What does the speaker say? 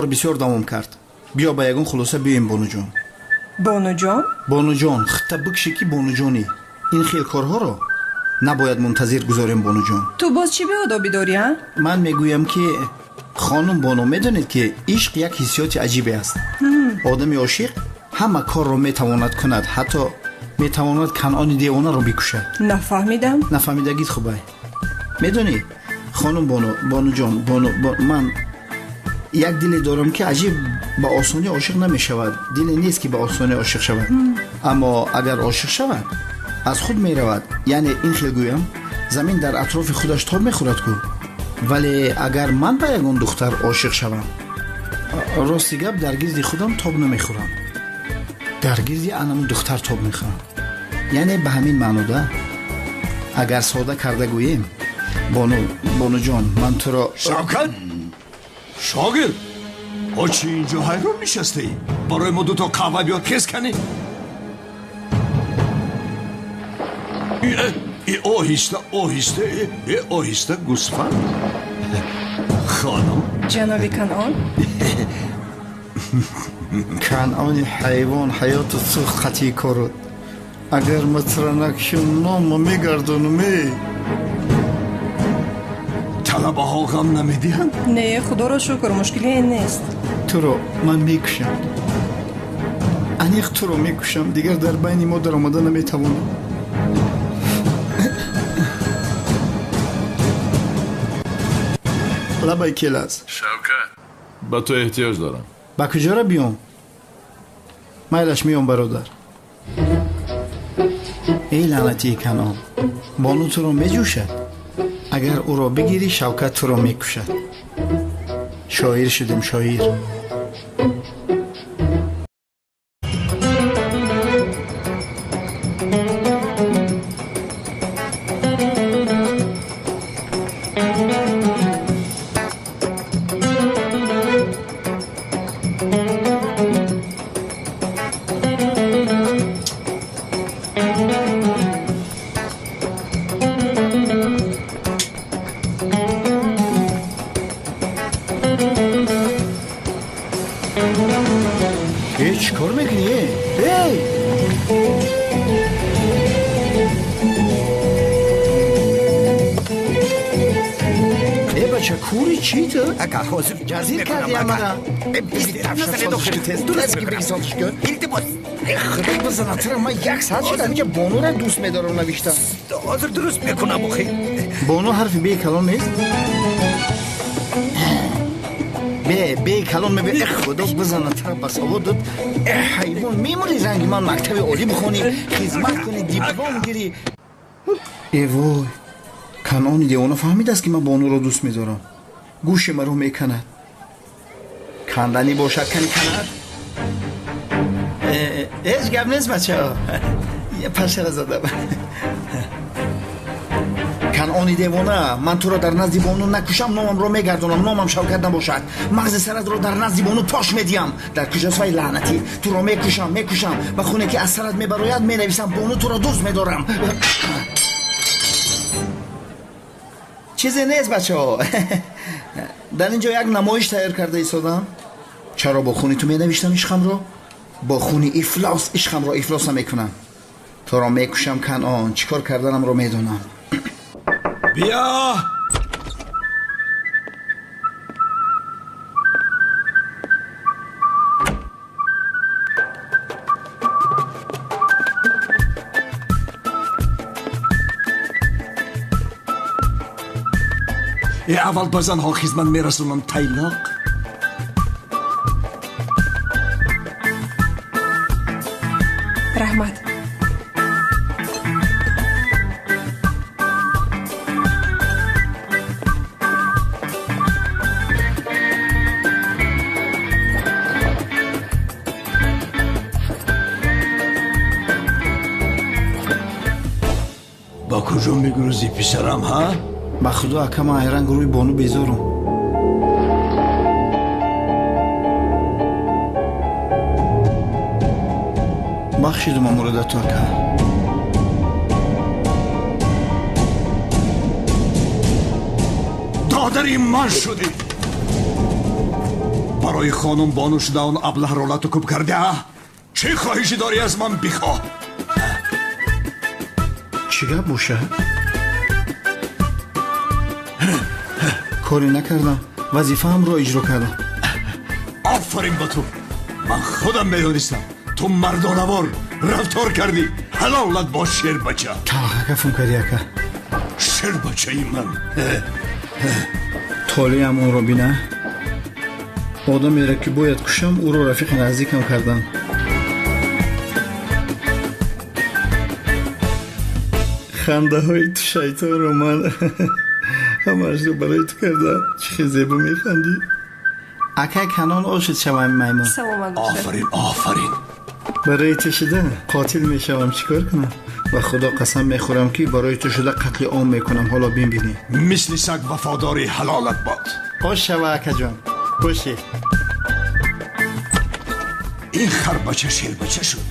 Кор бисёр давом кард. Биё ба ягон хулоса биёем, бонуҷон. Бонуҷон? Бонуҷон, хитта бикшӣ ки бонуҷонӣ. Ин хел корҳоро набояд мунтазир гузорем, бонуҷон. Ту боз чӣ беодобӣ дорӣ, а? Ман мегӯям ки хонум бону, медонед ки ишқ як ҳиссиёти аҷибе аст. Одами ошиқ ҳама корро метавонад кунад, ҳатто метавонад Канъони девонаро бикушад. Нафаҳмидам. Нафаҳмидагит хубай. Медонӣ, хонум бону, бонуҷон, бону, ман як диле дорам ки аҷиб ба осонӣ ошиқ намешавад. Диле нест ки ба осонӣ ошиқ шавад. Аммо агар ошиқ шавад, аз худ меравад. Яъне ин хел гӯям, замин дар атрофи худаш тоб мехӯрад ку. Вале агар ман ба ягон духтар ошиқ шавам, рости гап, дар гирди худам тоб намехӯрам, дар гирди анамун духтар тоб мехӯрам. Яъне ба ҳамин маънода, агар сода карда гӯем, бону, бонуҷон, ман туро... Шавкат! Шогирд! О чӣ инҷо ҳайрон нишастаӣ? Барои мо дуто қаҳва биёр, хез канӣ. Оҳиста, оҳиста, оҳиста, гӯсфанд. Хонум. Ҷаноби Канъон. Канъони ҳайвон ҳаёту сӯхт қатъи корот. Агар ма туро накушам, номо мегардонам, э. Талабаҳо ғам намедиҳанд? Не, худоро шукр, мушкиле нест. Туро ман мекушам. Аниқ туро мекушам, дигар дар байни мо даромада наметавонам. Лабай келаз. Шавкат, ба ту эҳтиёҷ дорам. Ба куҷора биём? Майлаш меём, бародар. Эй лаънатии Канъон, бону туро меҷӯшад. Агар ӯро бигирӣ, Шавкат туро мекушад. Шоир шудем, шоир. Чӣ кор мекунӣ? Эй! Э, бача, кури чӣ ту? Ака, ҳозир ҷазир кардӣ амара. Илтимос. Худо бизанад туро, ман як соат шуд ҳаминҷа бонура дӯст медорам навиштам. Ҳозир дуруст мекунам, охи. Бону ҳарфи бе калон нест? Бе, бе калон мебе. Э, худо бизанад туро ба савод дод. Э, ҳайвон, мемонӣ ранги ман мактаби олӣ бихонӣ, хизмат кунӣ, диплом гирӣ. Э вой, Канъони девона фаҳмидааст ки ман бонуро дӯст медорам. Гӯши маро меканад. Канданӣ бошад, кани канад. Ҳеҷ гап нест, бачаҳо. Пашара задам. Канъони девона, ман туро дар назди бону накушам, номамро мегардонам, номам Шавкат набошад. Мағзи саратро дар назди бону тош медиҳам. Дар куҷост вай лаънатӣ? Туро мекушам, мекушам. Ба хуне ки аз сарат мебарояд, менависам бону туро дӯст медорам. Чизе нест, бачаҳо. Дар ин ҷо як намоиш тайёр карда истодам. Чаро бо хуни ту менавиштам ишқамро? Бо хуни ифлос ишқамро ифлос намекунам. Туро мекушам, Канъон. Чӣ кор карданамро медонам. Биё! Аввал ба занҳо хизмат мерасонам, тайлоқ. Раҳмат. Ба куҷо мегурезӣ, писарам, ҳа? Ба худо, ака, ман айранг рӯи бону безорум. Бахшиду мамуродату, ака. Додари ман шудӣ. Барои хонум бону шуда он аблаҳро лату кӯб кардӣ, а? Чӣ хоҳишӣ дорӣ аз ман бихоҳ? Чӣ гап бошад? Коре накардам, вазифаамро иҷро кардам. Офарин ба ту! Ман худам медонистам, ту мардонавор рафтор кардӣ. Ҳалолат бош, шербача. Талхакафм кардӣ, ака. Шербачаи ман. Толиам онро бина. Одамеро ки бояд кушам, ӯро рафиқи наздикам кардам. Хандаҳои ту шайтонро ман ҳамаашро барои ту кардам. Чӣ хел зебо механдӣ. Акай Канон, ошид шавам, маймун. Саломат бошед. Офарин, офарин. Барои ту шуда қотил мешавам, чӣ кор кунам? Ба худо қасам мехӯрам, ки барои ту шуда қатли ом мекунам. Ҳоло бинбинӣ. Мисли саг вафодори, ҳалолат бод. Ош шава, акаҷон, бошӣ. Ин харбача шербача шуд.